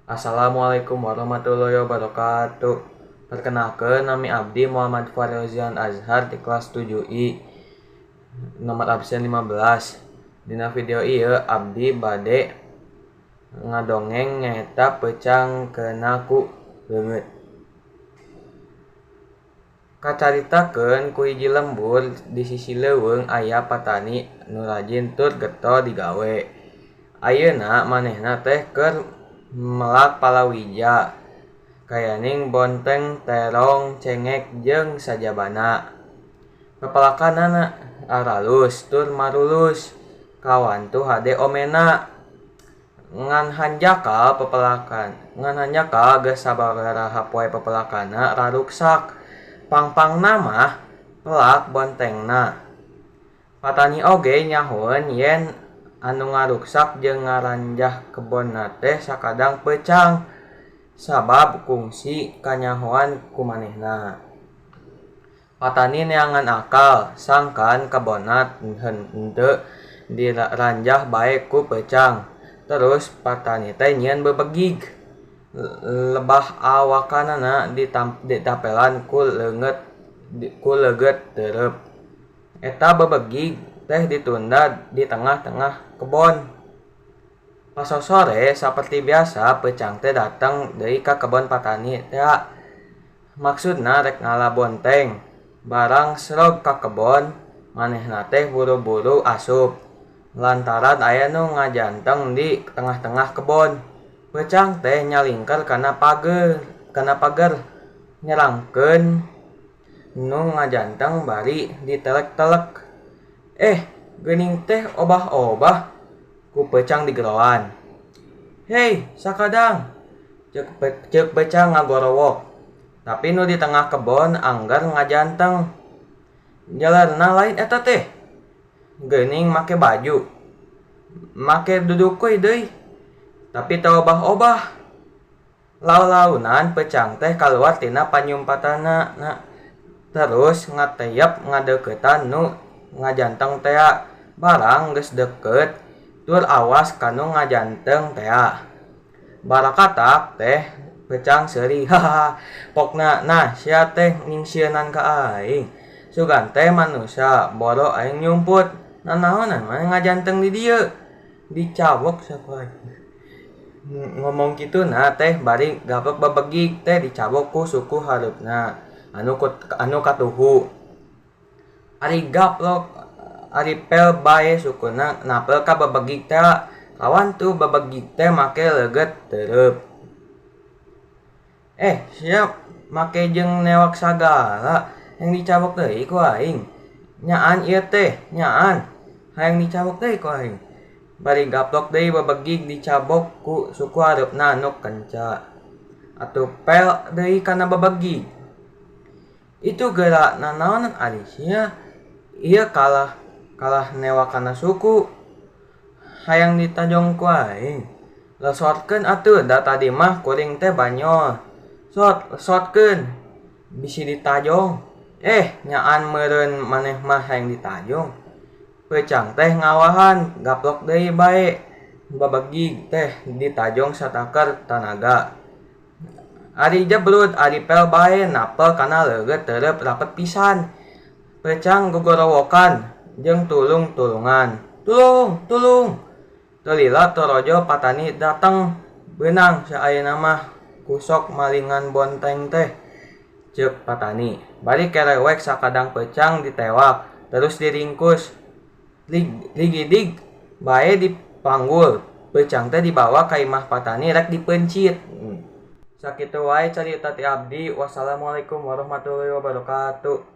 Assalamualaikum warahmatullahi wabarakatuh. Perkenalkan, nami abdi Muhammad Fariozian Azhar di kelas 7I nomor absen 15. Dina video ieu abdi bade ngadongeng nyaeta peucang kena ku leungeut. Kacaritakeun ku hiji lembur di sisi leuweung aya patani nu rajin tur getol digawe. Ayeuna manehna teh keur melak palawija kayaning bonteng, terong, cengek jeung sajabana. Pepelakanana aralus tur marulus kawantu hade omena. Ngan hanjakal pepelakan, ngan hanjakal geus sababaraha poe pepelakanna raruksak. Pangpangna mah pelak bontengna. Patani oge nyahoeun yen anu ngaruksak jeung ngaranjah kebonna teh sakadang peucang sabab kungsi kanyahoan ku manehna. Patani neangan akal sangkan kebonna henteu diranjah bae ku peucang. Terus patani teh nyieun bebegig. Lebah awakanana ditapelan ku leugeut teureub. Eta bebegig teh ditunda di tengah-tengah kebon. Pasosore saperti biasa peucang teh datang deui ka kebon patani tea. Maksudna rek ngala bonteng. Barang srog ka kebon, manehna teh buru-buru asup. Lantaran aya nu ngajanteng di tengah-tengah kebon. Peucang teh nyalingker kana pager nyerangkeun nu ngajanteng bari ditelek-telek. Geuning teh obah-obah ku peucang digeroan. Hei, sakadang, ceuk peucang ngagorowok. Tapi nu di tengah kebon angger ngajanteng. Jalanna lain eta teh. Geuning make baju. Make dudukuy deui. Tapi teu obah-obah. Lau-launan peucang teh kaluar tina panyumpatana. Terus ngateyep ngadeuketan nu ngajanteng tea. Barang geus deukeut tur awas ka nu ngajanteng tea. Barakatak teh peucang seuri. Hahaha. Pokna nah sia teh nyingsieunan ka aing. Sugan teh manusia boro aing nyumput. Nanaonan maneh ngajanteng di dieu. Dicawok sakuai. Ngomong kituna teh bari gaplok babegig teh dicabok ku suku hareupna anu katuhu. Ari gaplok ari pel bae sukuna napel ka babegig teh kawantu babegig teh make leugeut teureub. Sia make jeung newak sagala yang dicabok deui ku aing. Nyaan ieu teh, nyaan. Hayang dicabok deui ku aing. Bari gaplok deui babegig dicabok ku suku hareupna anu kenca. Atuh pel deui kana babegig. Itu geura nanaonan ari sia. Ieu kalah newak kana suku. Hayang ditajong ku aing. Lesorkeun atuh da tadi mah kuring teh banyol. Sotkeun bisi ditajong. Nyaan meureun maneh mah hayang ditajong. Peucang teh ngawahan gaplok deui bae. Babegig teh ditajong sataker tanaga. Ari jebrut ari pel bae napel kana leugeut teureub rapet pisan. Peucang gogorowokan jeung tulung-tulungan. Tulung, tulung. Teu lila torojo patani dateng. Beunang saayeuna mah kusok malingan bonteng teh. Ceuk patani. Bari kerewek sakadang peucang ditewak terus diringkus. Ligidig bae dipanggul. Peucang teh dibawa ka imah patani rek dipeuncit. Sakitu wae carita ti abdi. Wassalamualaikum warahmatullahi wabarakatuh.